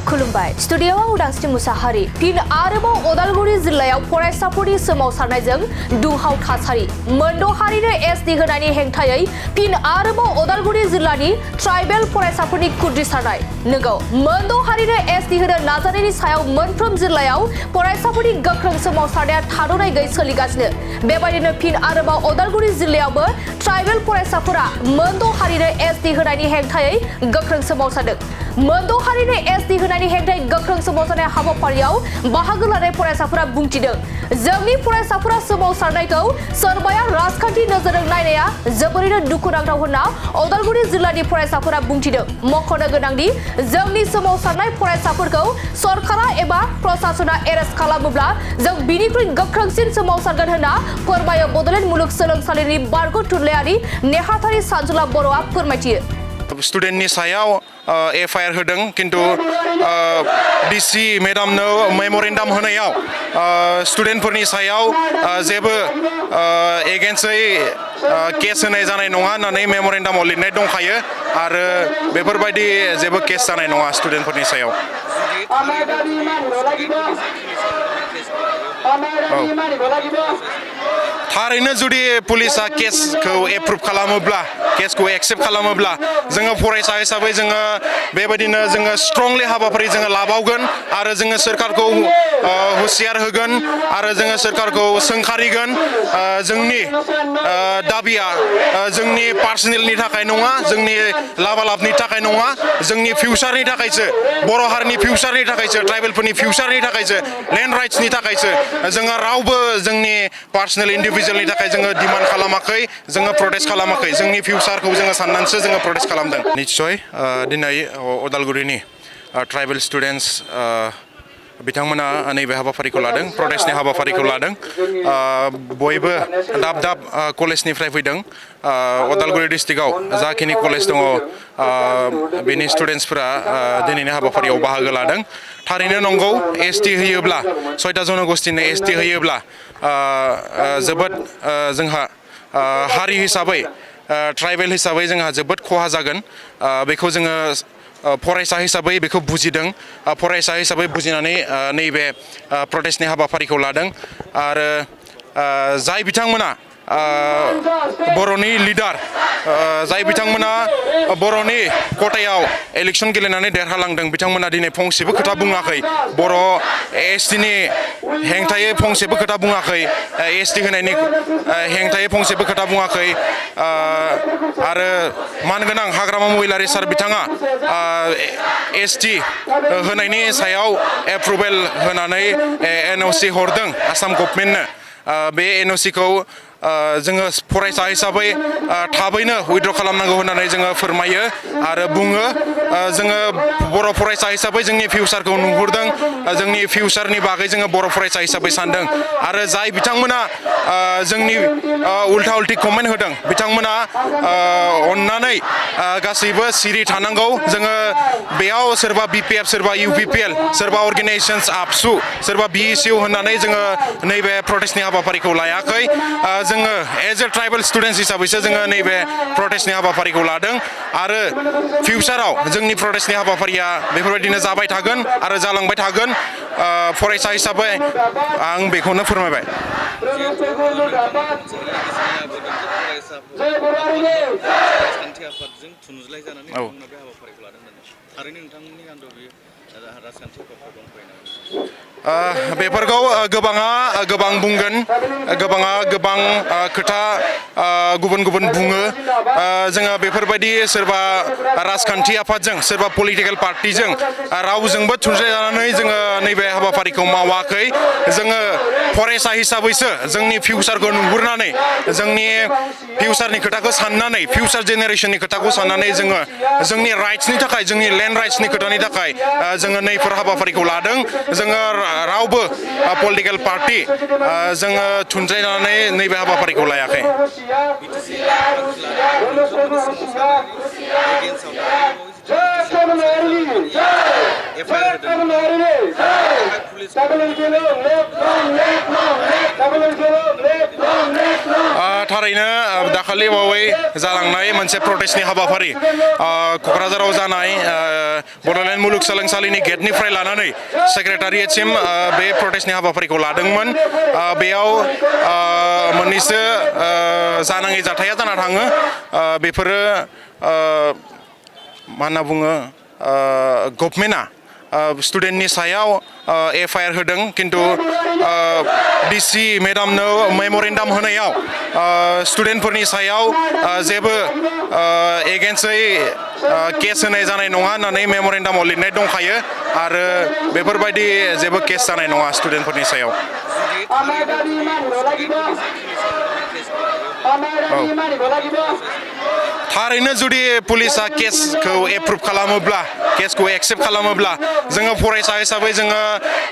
खुलुमबाय स्टुडियोआव उदांस्रि मुसाहारि फिन आरोबाव उदालगुरि जिल्लायाव फरायसाफोरनि सोमावसारनायजों दुहाव थासारि मोनद' हारिनो एसटि होनायनि हेंथायै फिन आरोबाव उदालगुरि जिल्लानि ट्राइबेल फरायसाफोरनि खुद्रिसारनाय नोंगौ मोनद' हारिनो एसटि होनो नाजानायनि सायाव मोनफ्रोम जिल्लायाव फरायसाफोरनि गोख्रों सोमावसारनाया थाद'नाय गैयै सोलिगासिनो बेबायदिनो फिन आरोबाव उदालगुरि जिल्लायावबो ट्राइबेल फरायसाफोरा मोनद' हारिनो एसटि होनायनि हेंथायै गोख्रों सोमावसारदों मोनद' हारिनो एसटि होनायनि हेंथायै गोख्रों सोमावसारनाय हाबाफारियाव बाहागो लानाय फरायसाफोरा बुंथिदों जोंनि फरायसाफोरा सोमावसारनायखौ सोरबाया राजखान्थि नोजोरजों नायनाया जोबोरैनो दुखुनांथाव होनना उदालगुरि जिल्लानि फरायसाफोरा बुंथिदों मख'नो गोनांदि जोंनि सोमावसारनाय फरायसाफोरखौ सरकारा एबा प्रशासना एरेस्ट खालामोब्ला जों बिनिख्रुइ गोख्रोंसिन सोमावसारगोन होनना फोरमायो बड'लेण्ड मुलुगसोलोंसालिनि बारग' थुनलाइयारि नेहाथारि सानजुला बर'आ फोरमायथियो स्टुडेन्टनि सायाव एफआइआर होदों किन्तु डिसि मेडामनो मेम'रेन्डाम होनायाव स्टुडेन्टफोरनि सायाव जेबो एगेन्स्टै केस होनाय जानाय नङा होननानै मेम'रेन्डामाव लिरनाय दंखायो आरो बेफोरबायदि जेबो केस जानाय नङा स्टुडेन्टफोरनि सायाव थारैनो जुदि पुलिसा केसखौ एप्रुभ खालामोब्ला केसखौ एक्सेप्ट खालामोब्ला जोङो फरायसा हिसाबै जोङो बेबायदिनो जोङो स्ट्रंलि हाबाफारि जोङो लाबावगोन आरो जोङो सोरखारखौ हुसियार होगोन आरो जोङो सोरखारखौ सोंखारिगोन जोंनि दाबिया जोंनि पार्सनेलनि थाखाय नङा जोंनि लाबालाबनि थाखाय नङा जोंनि फिउचारनि थाखायसो बर' हारिनि फिउचारनि थाखायसो ट्राइबेलफोरनि फिउचारनि थाखायसो लेन्ड राइट्सनि थाखायसो जोङो रावबो जोंनि पार्सनेल इन्डिभिजुवेलनि थाखाय जोङो डिमान्ड खालामाखै जोङो प्रटेस्ट खालामाखै जोंनि फिउचारखौ जोङो साननानैसो जोङो प्रटेस्ट खालामदों निस्सय दिनै उदालगुरिनि ट्राइबेल स्टुडेन्टस बिथांमोना नैबे हाबाफारिखौ लादों प्रटेस्टनि हाबाफारिखौ लादों बयबो दाब दाब कलेजनिफ्राय फैदों उदालगुरि डिस्ट्रिक्टआव जाखिनि कलेज दङ बेनि स्टुडेन्टसफोरा दिनैनि हाबाफारियाव बाहागो लादों थारैनो नंगौ एसटि होयोब्ला 6टा जनगोष्ठीनो एसटि होयोब्ला जोबोद जोंहा हारि हिसाबै ट्राइबेल हिसाबै जोंहा जोबोद खहा जागोन बेखौ जोङो फरायसा हिसाबै बेखौ बुजिदों फरायसा हिसाबै बुजिनानै नैबे प्रटेस्टनि हाबाफारिखौ लादों आरो जाय बिथांमोना बर'नि लिडार जाय बिथांमोना बर'नि खथायाव इलेक्सन गेलेनानै देरहालांदों बिथांमोना दिनै फंसेबो खोथा बुङाखै बर' एसटिनि हेंथायै फंसेबो खोथा बुङाखै एसटि होनायनि हेंथायै फंसेबो खोथा बुङाखै आरो मानगोनां हाग्रामा महिलारि सार बिथाङा एसटि होनायनि सायाव एप्रुभेल होनानै एनअसि हरदों आसाम गभर्नमेन्टनो बे एनअसिखौ जोङो फरायसा हिसाबै थाबैनो उइथड्र खालामनांगौ होननानै जोङो फोरमायो आरो बुङो जोङो बर' फरायसा हिसाबै जोंनि फिउचारखौ नुहुरदों जोंनि फिउचारनि बागै जोङो बर' फरायसा हिसाबै सानदों आरो जाय बिथांमोना जोंनि उल्था उल्थि कमेन्ट होदों बिथांमोना अननानै गासैबो सिरि थानांगौ जोङो बेयाव सोरबा बिपिएफ सोरबा इउपिपिएल सोरबा अर्गेनाइजेशन्स आबसु सोरबा बिएसइउ होननानै जोङो नैबे प्रटेस्टनि हाबाफारिखौ लायाखै जोङो एज ए ट्राइबेल स्टुडेन्टस हिसाबैसो जोङो नैबे प्रटेस्टनि हाबाफारिखौ लादों आरो फिउचाराव जोंनि प्रटेस्टनि हाबाफारिया बेफोरबायदिनो जाबाय थागोन आरो जालांबाय थागोन फरायसा हिसाबै आं बेखौनो फोरमायबाय बेफोरखौ गोबां बुंगोन गोबाङा गोबां खोथा गुबुन गुबुन बुङो जोङो बेफोरबायदि सोरबा राजखान्थि आफादजों सोरबा पलिटिकेल पार्टिजों रावजोंबो थुनज्लायजानानै जोङो नैबे हाबाफारिखौ मावाखै जोङो फरायसा हिसाबैसो जोंनि फिउचारखौ नुहुरनानै जोंनि फिउचारनि खोथाखौ साननानै फिउचार जेनेरेसननि खोथाखौ साननानै जोङो जोंनि राइट्सनि थाखाय जोंनि लेन्ड राइट्सनि खोथानि थाखाय जोङो नैफोर हाबाफारिखौ लादों जोङो रावबो पलिटिकेल पार्टि जोङो थुनज्लायनानै नैबे हाबाफारिखौ लायाखै थारैनो दाखालि बावै जालांनाय मोनसे प्रटेस्टनि हाबाफारि क'क्राझाराव जानाय बड'लेण्ड मुलुगसोलोंसालिनि गेटनिफ्राय लानानै सेक्रेटारियेटसिम बे प्रटेस्टनि हाबाफारिखौ लादोंमोन बेयाव मोननैसो जानाङि जाथाया जाना थाङो बेफोरो मा होनना बुङो गभर्नमेन्टआ स्टुडेन्टनि सायाव एफआइआर होदों खिन्थु डिसि मेडामनो मेम'रेन्डाम होनायाव स्टुडेन्टफोरनि सायाव जेबो एगेन्स्टै केस होनाय जानाय नङा होननानै मेम'रेन्डामाव लिरनाय दंखायो आरो बेफोरबायदि जेबो केस जानाय नङा स्टुडेन्टफोरनि सायाव थारैनो जुदि पुलिसा केसखौ एप्रुभ खालामोब्ला केसखौ एक्सेप्ट खालामोब्ला जोङो फरायसा हिसाबै जोङो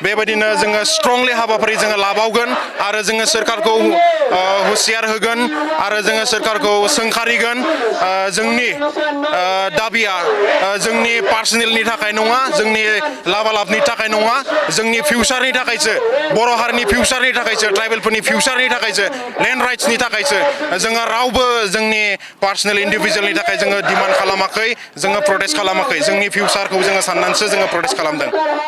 बेबायदिनो जोङो स्ट्रंलि हाबाफारि जोङो लाबावगोन आरो जोङो सोरखारखौ हुसियार होगोन आरो जोङो सोरखारखौ सोंखारिगोन जोंनि दाबिया जोंनि पार्सनेलनि थाखाय नङा जोंनि लाबालाबनि थाखाय नङा जोंनि फिउचारनि थाखायसो बर' हारिनि फिउचारनि थाखायसो ट्राइबेलफोरनि फिउचारनि थाखायसो लेन्ड राइट्सनि थाखायसो जोङो रावबो जोंनि पार्सनेल इन्डिभिजुवेलनि थाखाय जोङो डिमान्ड खालामाखै जोङो प्रटेस्ट खालामाखै जोंनि फिउचारखौ जोङो साननानैसो जोङो प्रटेस्ट खालामदों